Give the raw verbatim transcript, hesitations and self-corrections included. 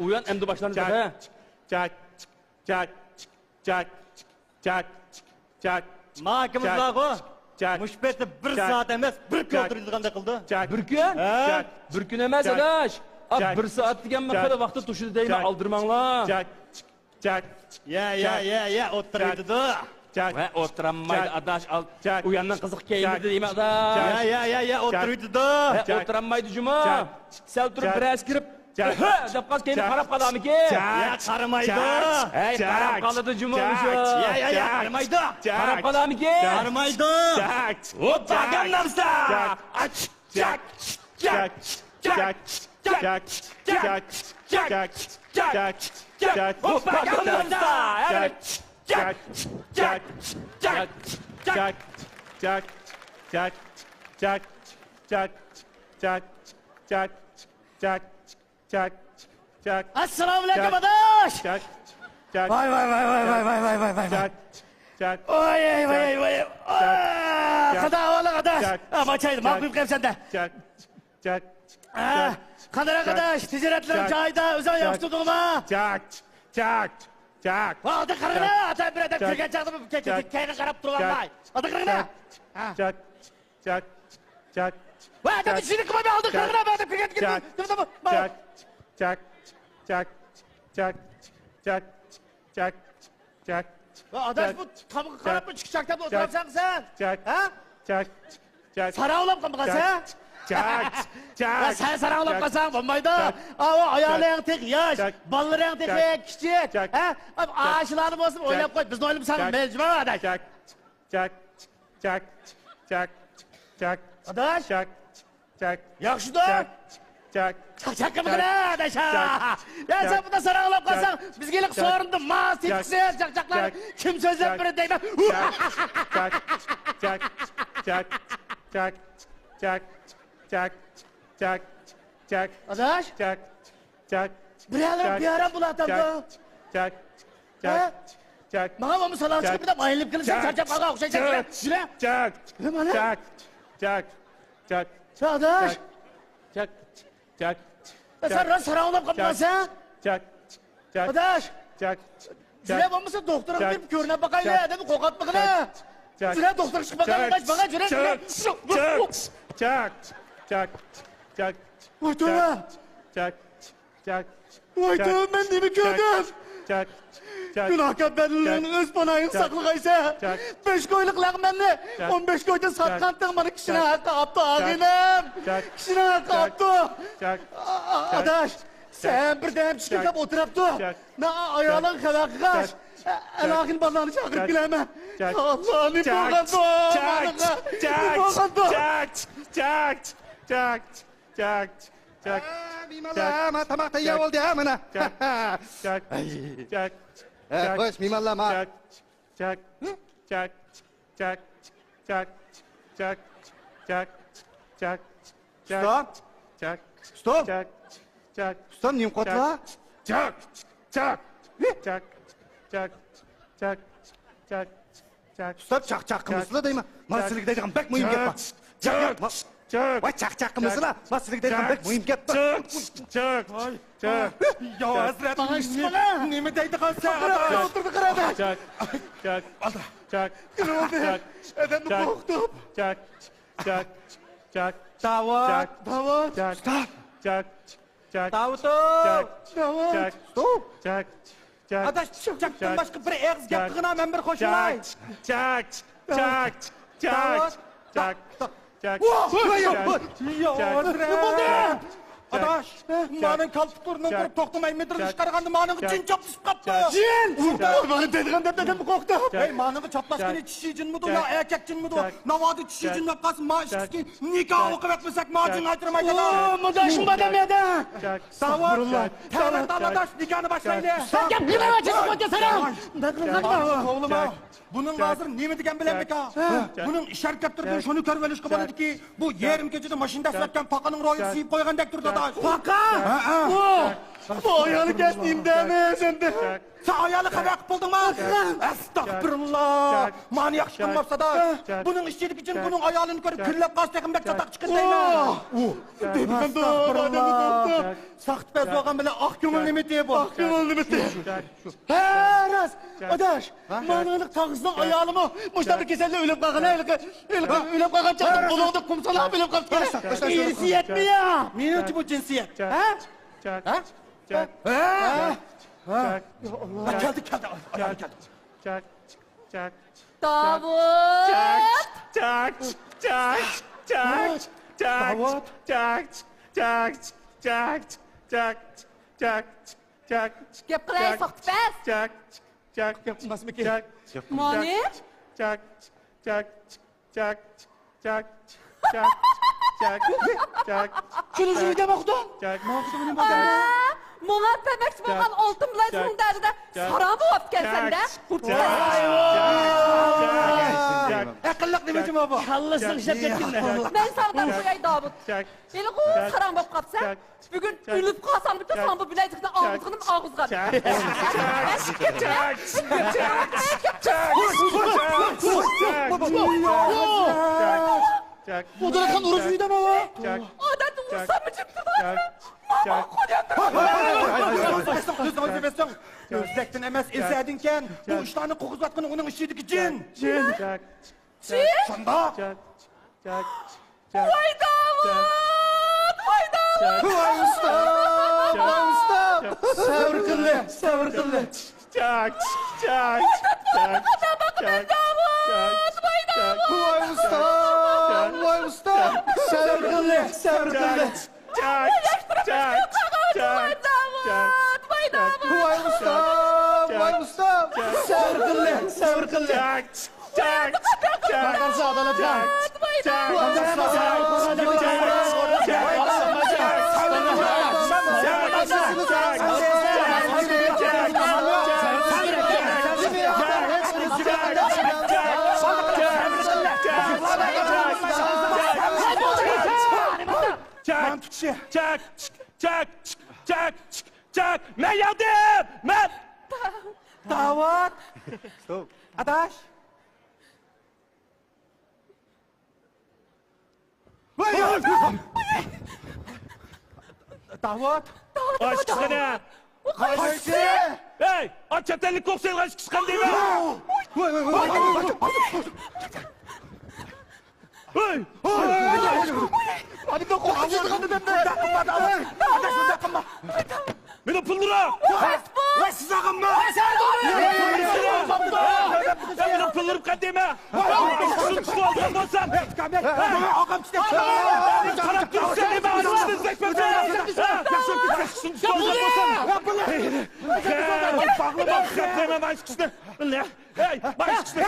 ئۇيان ئەمدى باشلاندى تېخى. ماكىمىز بارغۇ. مۇشۇ پەيتتە بىر سائەت ئەمەس، بىر كۈن ئولتۇرىدىغاندەك قىلدى. بىر كۈن؟ ھە؟ بىر كۈن ئەمەس، ئاداش. ئا، بىر سائەت دېگەنمۇ خېلى ۋاقىت توشىدۇ دەيمەن، ئالدىرىماڭلار. يا، يا، يا، يا، ئولتۇرۇۋېتىدۇ. ۋە ئولتۇرالمايدۇ، ئاداش، ئال. ئۇياننىڭ قىزىقى كەينىدە دەيمەن، ئاداش. يا، يا، يا، يا، ئولتۇرۇۋېتىدۇ. ۋە ئولتۇرالمايدۇ جۇمۇ. سەل تۇرۇپ بىرەرسى كىرىپ، دەپ قالسا كەينىگە قاراپ قالامىكىن؟ يا، قارىمايدۇ. ھەي، قاراپ قالىدۇ جۇمۇ مۇشۇ. يا، يا، يا، قارىمايدۇ. قاراپ قالامىكىن؟ قارىمايدۇ. ھوپپا، گاڭنامسا. ئاچ، چاك، چاك، چاك، چاك، چاك، چاك، چاك، چاك، چاك، چاك، چاك، چاك. ھوپپا، گاڭنامسا. چاك، چاك، چاك، چاك، چاك، چاك، چاك، چاك، چاك، چاك، چاك، چاك، چاك، چاك، چاك. ئەسسالامۇئەلەيكۇم، ئاداش! چاك، چاك. ۋاي، ۋاي، ۋاي. چاك، چاك. ۋاي، ۋاي، ۋاي، ۋاي. چاك، چاك. قانداق ئەھۋالىڭ، ئاداش؟ چاك، ئا، ماچايدى، چاك. ماقۇل قىلىپسەن-دە. چاك، چاك. قانداق، چاك. ئاداش؟ تىجارەتلىرىڭ جايىدا، ئۆزۈڭ ياخشى تۇردۇڭما؟ چاك، چاك، چاك. ۋاي، ئاداش، قارىغىنا، ئاتا بىر ئادەم كىرگەن چاغدا كەينىگە قاراپ تۇرۇۋالماي. ئاداش، قارىغىنا. چاك، چاك. چاك، چاك. ۋە، ئادەم چاك، ئىشىنى قىلماي، ئالدى چاك، قىرغىنە، ئادەم كىرگەن، چاك، كىرگەن، كىرگەن، چاك، چاك، چاك، چاك، چاك، چاك، چاك. ۋە ئاداش، چاك، بۇ تامغا چاك، قاراپمۇ چىقىپ چاكلاپ چاك، ئولتۇرامسەن سەن؟ چاك، ھە؟ چاك، چاك، ساراڭلاپ قالمىغان سەن؟ چاك، چاك، ۋە سەن ساراڭلاپ چاك، قالساڭ بولمايدۇ. چاك، ئاۋۇ ئايالىڭ چاك، تېخى ياش، چاك، بالىلىرىڭ تېخى چاك، كىچىك، چاك، ھە؟ چاك، ئاشۇلارنى بولسا ئويلاپ قوي، بىزنى ئويلىمىساڭ، چاك، مەجبۇر ئاداش. چاك، چاك، چاك، چاك، چاك. ئاداش! چاك، چاك، ياخشىدۇ! چاك، چاك، چاقچاق قىلمىغىنە، ئاداش! يا، سەن بۇنداق ساراڭلاپ قالساڭ، بىزگە ھېلىقى سورۇندا ماس تېتىقسىز چاقچاقلار كىم سۆزلەپ بېرىدۇ دەيمەن. چاك، چاك، چاك، چاك، چاك، چاك، چاك، چاك، چاك، ئاداش! چاك، چاك، بىرەرلەر چاك، بىئارام بولاتامدۇ؟ چاك، چاك، ھە؟ چاك، ماڭا بولمىسا سالاڭ چىقىپ كېتىپ ئايلىنىپ كېلىسەن، چاك، چارچاپ قالغان ئوخشايسەن، يۈرە، يۈرە. چاك، چاك، چاك، چاك، چاك، چاك، چاك، چاك، چاك، چاك. سەن راست ساراڭلاپ قاپسەن. چاك، چاك، ئاداش! چاك، يۈرە، چاك، بولمىسا دوختۇرغا چاك، بېرىپ كۆرۈنۈپ باقايلى، چاك، ئادەمنى قورقۇتمىغىنە. چاك، يۈرە، دوختۇرغا چىقىپ باقايلى، چاك، ئاداش، ماڭا يۈرە، يۈرە. چاك، چاك، چاك، چاك، چاك، ۋاي تۆۋە! چاك، چاك، چاك، ۋاي تۆۋە، مەن نېمە كۆردۈم؟ چاك، چاك، گۇناھكار بەدىنىڭ ئۆز پاناھىنى ساقلىغايسەن. چاك، بەش كويلۇق لەغمەننى چاك، ئون بەش كويدىن چاك، ساتقانتىڭ مانا كىشىنىڭ چاك، ھەققى ئاپتۇ، چاك، ئاغىنەم. چاك، كىشىنىڭ ھەققى چاك، ئاپتۇ. چاك، ئا-، ئا-، چاك، ئاداش، چاك، سەن بىردەم چىقىپ چاك، ئولتۇراپتۇ. چاك، نا ئايالىڭ چاك، خەۋەر قىلغاچ، چاك، ئەلاخىن بالىلارنى چاقىرىپ چاك، كېلەمەن. چاك، ئاللا، نېمە چاك، بولغاندۇ؟ چاك، ماڭا چاك، نېمە بولغاندۇ؟ چاك، چاك، چاك، چاك، چاك، چاك، چاك، ھە، مېھمانلار، چاك، ھە، مانا تاماق تەييار چاك، بولدى، ھە، مانا. چاك، چاك، ئەي. چاك، ھە، چاك، خوش، مېھمانلار، ما. چاك، چاك، چاك، چاك، چاك، چاك، چاك، چاك، چاك، چاك، ئۇستا. چاك، ئۇستا. چاك، چاك، ئۇستا، نېمە قىلىۋاتىسىلەر؟ چاك، چاك، چاك، چاك، چاك، چاك، چاك. ئۇستا، چاقچاق قىلمىسىلا دەيمەن. مانا سىلىگە دەيدىغان بەك مۇھىم گەپ بار. چاق، چاق، ۋاي، چاقچاق قىلمىسىلا. مانا سىلىگە دەيدىغان بەك مۇھىم گەپ بار. چاق، چاق، چاق. يا ھەزرەت، نېمە دەيدىغانسەن؟ ئولتۇردى، قارا. چاق، چاق، چاق. نېمە بولدى؟ ئادەمنى قورقۇتۇپ. چاق، چاق، چاق. داۋۇت! داۋۇت! چاق، چاق، چاق. داۋۇت! داۋۇت! چاق، چاق، چاق. ئاداش، چاقتىن باشقا بىر ئېغىز گەپ قىلغىنا، مەن بىر قوشۇلاي. چاق، چاق، چاق، چاق، چاق، چاق، چاق. ۋاھ! ۋاي، ۋاي، ۋاي! يا، ھەزرەت! نېمە بولدى؟ ئاداش، مانىڭ كالپۇك تۇرنىڭ قۇرۇپ توختىماي مىدىرلىشىپ قارىغاندا، مانىڭغا جىن چاپلىشىپ قاپتۇ. جىن! مانا دەيدىغان دەپ دەپ قورقتۇم. ھەي، مانىڭغا چاپلاشقىنى چىشى جىنمىدۇ يا ئەركەك جىنمىدۇ؟ ناۋادا چىشى جىن بولۇپ قالسا، ما ئىككىسى نىكاھ ئوقۇۋەتمىسەك، ما جىن ئايتۇرمايدۇ. ئۇ، مۇنداق ئىشمۇ بار دەم يەردە. داۋۇت، تەۋە تالاداش، نىكاھنى باشلايلى. سەن گەپ قىلمايۋاتىسەن، قويدى ساراڭ. مۇنداق قىلغانما؟ قوغلىما. بۇنىڭ ھازىر نېمە دېگەن بىلەن نىكاھ؟ بۇنىڭ ئىش ھەرىكەتلىرىدىن شۇنى كۆرۈۋېلىشقا بولىدۇكى، بۇ يېرىم كېچىدە ماشىنا دەسسەتكەن پاقىنىڭ روھىنى سىيىپ قويغاندەك تۇرىدۇ، ئاداش. پاقا؟ ھە، ھە. ئۇ، بۇ ئايالى كەس نېمە دەيمىز ئەمدى؟ سەن ئايالى خەۋەر قىپ بولدۇڭمۇ؟ ئەستەغپىرۇللا! مانى ياخشى قىلماپسىز، ئاداش. بۇنىڭ ئىچىدىكى جىن بۇنىڭ ئايالىنى كۆرۈپ كۈنلەپ قالسا تېخىمۇ بەك چاتاق چىقىدۇ دەيمەن. ئۇ، دېدىغاندۇ، ئەستەغپىرۇللا! ساختا پەز بولغان بىلەن ئاق كۆڭۈل نېمىتى بۇ؟ ئاق كۆڭۈل نېمىتى؟ ھە، راست، ئاداش. مانىڭ تاغىسىنىڭ ئايالىمۇ مۇشۇنداق بىر كېسەلدە ئۆلۈپ قالغان، ھېلىقى، ھېلىقى ئۆلۈپ قالغان چاغدا بۇلۇڭدا قۇم سالاپ ئۆلۈپ قاپتىكەن. ئىرسىيەتمۇ يا؟ مېنىڭچە بۇ جىنسىيەت. ھە؟ ھە؟ ھە؟ ھە؟ ھە؟ كەلدى، كەلدى، ئايال كەلدى. داۋۇت! داۋۇت! گەپ قىلاي، سوختىپەز. گەپ قىلماسمىكىن؟ مانى؟ شۇنى شۇنى دەپ ئوقۇدۇڭ؟ ماڭا تەمەكچى بولغان ئالتۇن بىلەن شۇنىڭ دەردىدە ساراڭ بوپكەنسەن-دە. ئەقىللىق نېمە جۇما بۇ؟ كاللىسىنى ئىشلەپ كەتكىنى. مەن ساڭا دەپ قوياي، داۋۇت. ھېلىغۇ ساراڭ بوپ قاپسەن. بۈگۈن ئۆلۈپ قالساممىكىن، ساڭا بۇ بىلەزۈكنى ئاڭلىتىشقا ئاغزىغا. ئۇدۇلخان ئۇرۇش ئۆيدە ماۋۇ. ئادەتتە ئۇرساممۇ جىمتىدۇ. ماما قويۇڭ. ئۆزلەكتىن ئەمەس، ئىززەتىنكەن. بۇ ئىشلارنى قىلغۇزۇۋاتقىنى ئۇنىڭ ئىچىدىكى جىن. جىن؟ شۇنداق. ۋاي داۋۇت! ۋاي داۋۇت! ۋاي ئۇستا! ۋاي ئۇستا! سەۋر قىللى، سەۋر قىللى. چاك، چاك، چاك، چاك، چاك. ۋاي داۋۇت! ۋاي ئۇستا! ۋاي ئۇستا! سەۋر قىللى، سەۋر قىللى. چاك، چاك، چاك، چاك. ۋاي ئۇستا! ۋاي ئۇستا! سەۋر قىللى، سەۋر قىللى. چاك، چاك، چاك، چاك، چاك. چاك، چاك، چاك، چاك، چاك. مەن يەڭدىم! مەن! داۋۇت! ئاداش! داۋۇت! ئاچ قىسقىنە! قايسى؟ ھەي! ئاچ چەت ئەللىك كوكسايلىغان ئىككىسى قاندايمەن؟ ھەي! مېنىڭ پۇللىرىم! ۋاي، سىز ئاغاممۇ! مېنىڭ پۇللىرىم قاندايمەن؟ شۇنى تۇتۇۋالغان بولسام! قاراپ تۇرسىلى ماڭا شۇنى تۇتۇۋالغان بولسام! ھەي، باغلىما، قاپلايمەن مانا شۇ قىشنى! ھەي، مانا شۇ قىشنى!